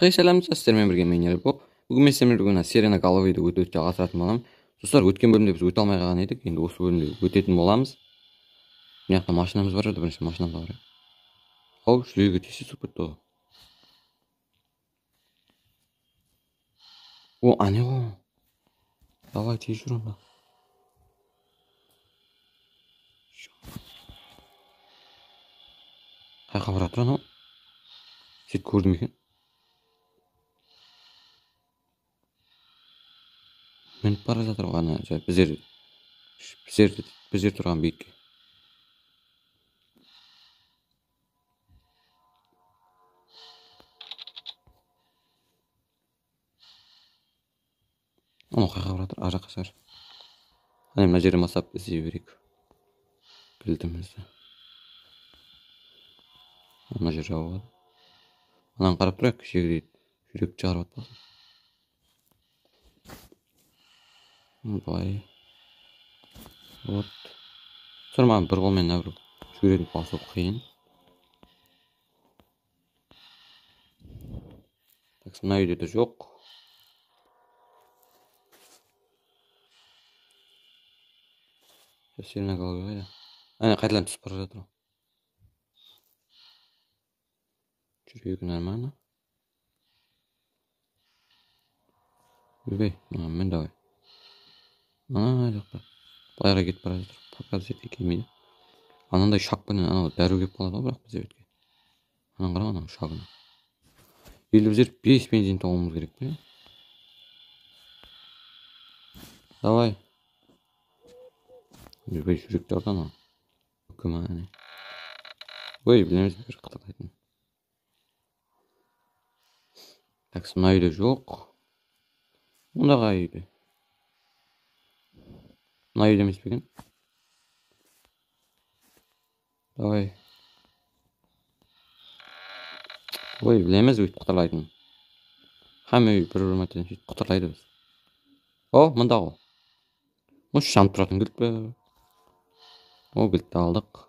Хей, сәлем, сіздермен бірге мен Ербол. Бүгін мен сіздермен бірге мына Сиреноголовыйды өте жалғастыратын боламын. Достар, өткен бөлімде біз өте алмай қалған едік, енді осы бөлімде өтетін боламыз. Мына жақта машинамыз бар еді, бірінші машинамызға барайық. Ау, жүрегі тез түсіп кетті ғой. О, ане ғой. Давай, тез жүр онда. Қайқа барып жатыр анау? Сөйтіп көрдім екен. Мініп бара жатыр ғой ана, жай, біздер тұрған биікке. Анау қайқа барып жатыр? Ар жаққа шығар. Әне мына жерден бастап іздей берейік кілтімізді. Мына жер жабылады. Ананы қарап тұрайық, кешегідей жүрек шығарып атпасын. Былай. Вот. Достар, маған бір қолмен мына бір жүгіретін басу қиын. Так, мына үйде де жоқ. Сиреноголовый қайда? Әне қайтадан түсіп бара жатыр ғой. Жүрегі нормально. Ойбай, мына мін давай. Ана жақта. Былай қарай кетіп бара жатыр. Пока біздерге келмейді. Анандай шақпенен анау дәру келіп қалады ғой, бірақ бізде бетке. Ананы қара, ананың шағына. Енді біздер 5 бензин табуымыз керек пе? Давай. Ойбай, жүректі ұрды анау. Кім әне? Ой, білеміз бір қытықтайтын. Так, мына үйде жоқ. Онда қай үйде? Мына үйде емес пе екен? Давай. Ой, білеміз өйтіп құтырлайтын. Һәм үй бір-бір мәртеден сөйтіп құтырлайды біз. О, мында ғой. Осы жанып тұратын кілт пе? О, кілтті алдық.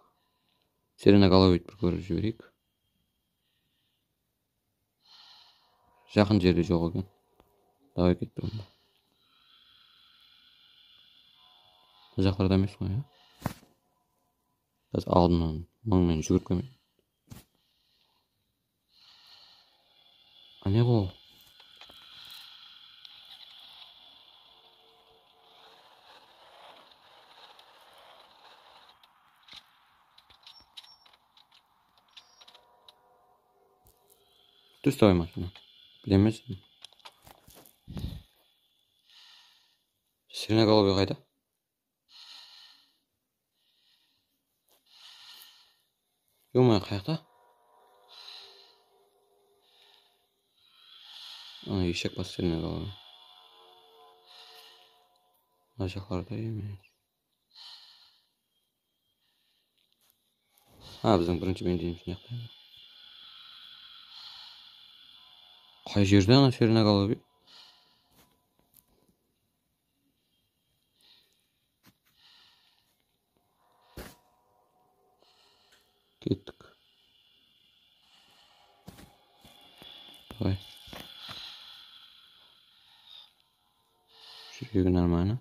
Сиреноголовый бір көріп жіберейік. Жақын жерде жоқ екен. Давай кеттік онда. Мына жақтарда емес қой, ә? Қазір алдынан мыңмен жүгіріп келмей. Ане ғой. Түс давай машина. Білеміз. Сиреноголовый қайда? Ё-моё, қаяқта? Ана ешек бас сиреноголовый. Мына жақтарда емес. А, біздің бірінші бензиніміз мына жақта. Қай жерде ана сиреноголовый? Кеттік. Давай. Жүрегі нормально.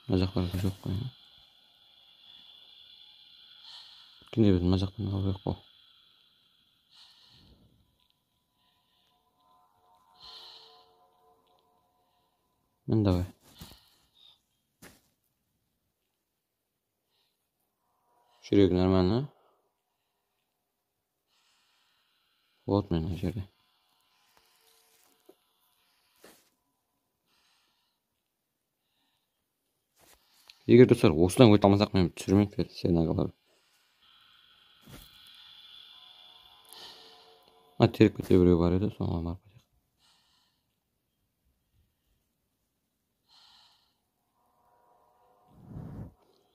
Мына жақтарда жоқ қой. Өткенде біз мына жақтан алып едік қой. Мін давай. Жүрегі нормально. Вот мен мына жерде. Егер достар осыдан өте алмасақ, мен түсірмеймін сиреноголовый. Мына теріп кете біреу бар еді, соған барып қайтайық.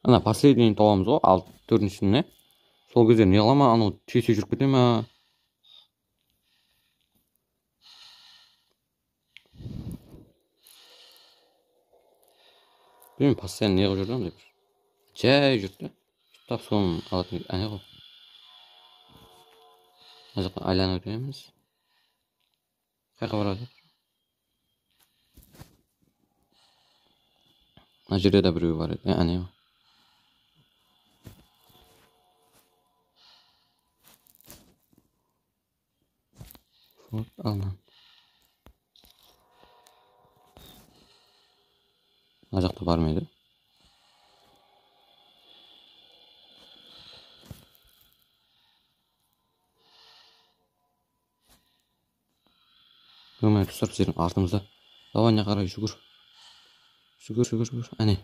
Ана последнийін табамыз ғой, ал төртіншісін, не? Сол кезде не қыла ма, анау тез жүріп кете ма? Білмеймін, постоянно не қылып жүрді андай бір. Жай жүрді. Тап соны алатын, әне ғой. Мына жақтан айланып өтеміз. Қайға барады? Мына жерде де біреу бар еді. Әне. Форт Алан. Мына жақта бар ма еді? Өмір достар, біздердің артымызда. Давай, не қарай, жүгір. Жүгір, жүгір, жүгір. Әне.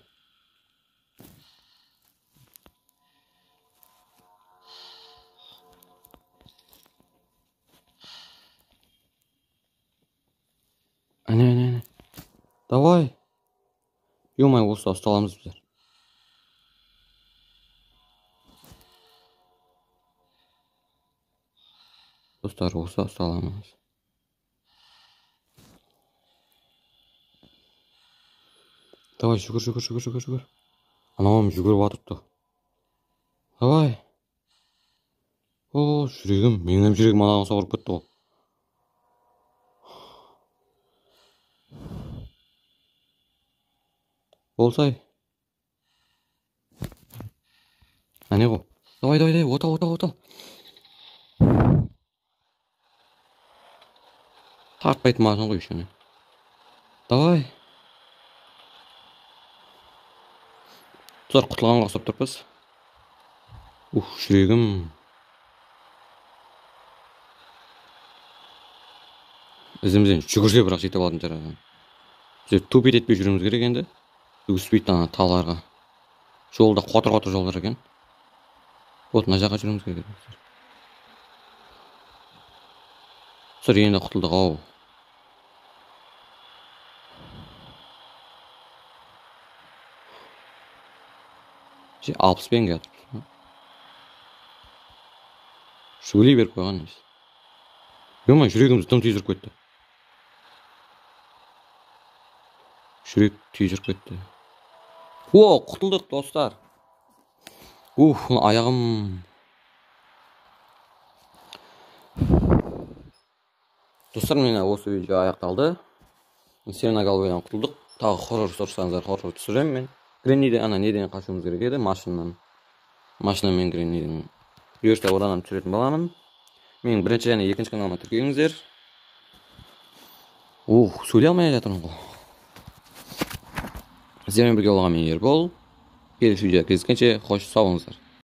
Әне, әне, әне. Давай. Ё-моё, осы ұсталамыз біздер. Достар, осы ұсталамыз. Давай, жүгір, жүгір, жүгір, жүгір, жүгір. Анауым жүгіріп атыпты. Давай. О, жүрегім, менің жүрегім анаған соғырып кетті ғой. Болсай. Әне ғой. Давай, давай, давай, отал, отал, отал. Тартпайтын машина ғой еще. Давай. Достар, құтылғанға ұқсап тұрмыз. Ух, жүрегім. Ізімізден жүгірсе бірақ жетіп алатын шығар. Біздер тупить етпей жүруіміз керек енді. Өспейді ана таларға. Жолда қотыр-қотыр жолдар екен. Вот мына жаққа жүруіміз керек еді. Достар, енді құтылдық ау. 60-пен келатырмыз. Шөгілей беріп қойған емес. Ё-моё, жүрегіміз тым тез жүріп кетті. Жүрек тез жүріп кетті. О, құтылдық, достар. Уф, аяғым. Достар, міне осы видео аяқталды. Сиреноголовыйдан құтылдық. Тағы хоррор сұрасаңыздар, хоррор түсіремін мен. Гренниде, ана неден қашуымыз керек еді? Машинадан. Машинамен Гренниден. Бұйырса одан түсіретін боламын. Менің бірінші және екінші каналыма тіркеліңіздер. Ух, сөйлей алмай жатырмын ғой. Сіздермен бірге болған мен Ербол. Келесі видеода кездескенше, қош сау болыңыздар.